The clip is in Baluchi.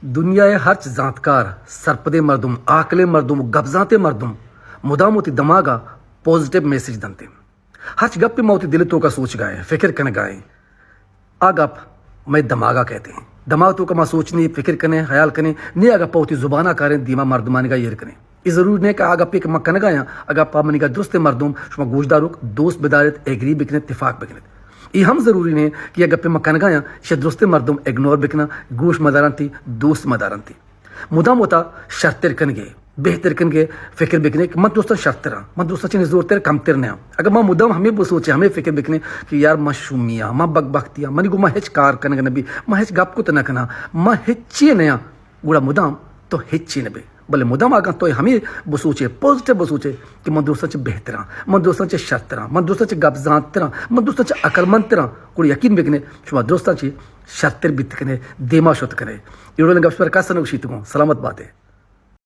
دنیا ءِ ہرچ زانتکار، سرپدیں مردم، عاقلیں مردم، گپ زانتیں مردم مدام وتی دماغ ءَ پازیٹیو میسج دنت۔ ہرچ گپے ما وتی دل ءِ توکا سوچگا ایں، فکر کنگا ایں، آ گپ مئے دماغ ءَ کئیت۔ دماغ ءِ توکا ما سوچنے، فکر کنیں، خیال کنیں، نی آ گپ ءَ وتی زبان ءَ کاریں، دیما مردمانیگا ایر کنیں۔ اے ضروری نہ کہ آ گپے کہ من کنگا آں، آ گپ ءَ منیگا درستیں مردم، شما گوشداروک، دوست بداریت، ایگری بکنیت، اتفاق بکنیت۔ اے ہم ضروری نہ کہ آ گپے من کنگا آں، شہ درستیں مردم اگنور بکناں، گوش مدارنتی، دوست مدارنتی۔ مدام وتا شرتر کنگے، بہتر کنگے، فکر بکنے کہ من درستاں شرتر آں، من درستاں چہ نزورتر کمتر نہ آں۔ اگر ما مدام ہمے بسوچیں، ہمے فکر بکنیں کہ یار من شومی آں، من بدبختی آں، منی گوما ہچ کار کنگ نہ بی، من ہچ گپ کت نہ کناں، من ہچی نہ آں، گڑا مدام تو ہچی نہ بے۔ بلے مدام اگاں تو ہمے بسوچے، پازیٹیو بسوچے کہ من درستاں چہ بہتر آں، من درستاں چہ شرتر آں، من درستاں چہ گپ زانتر آں، من درستاں چہ عقلمندتر آں، گڑا یقین بکنے شما درستاں چہ شرتر بیت کنے، دیما شت کنے۔ ایڑولیں گپ شمارا کس نہ گوشیت گوں۔ سلامت باتے۔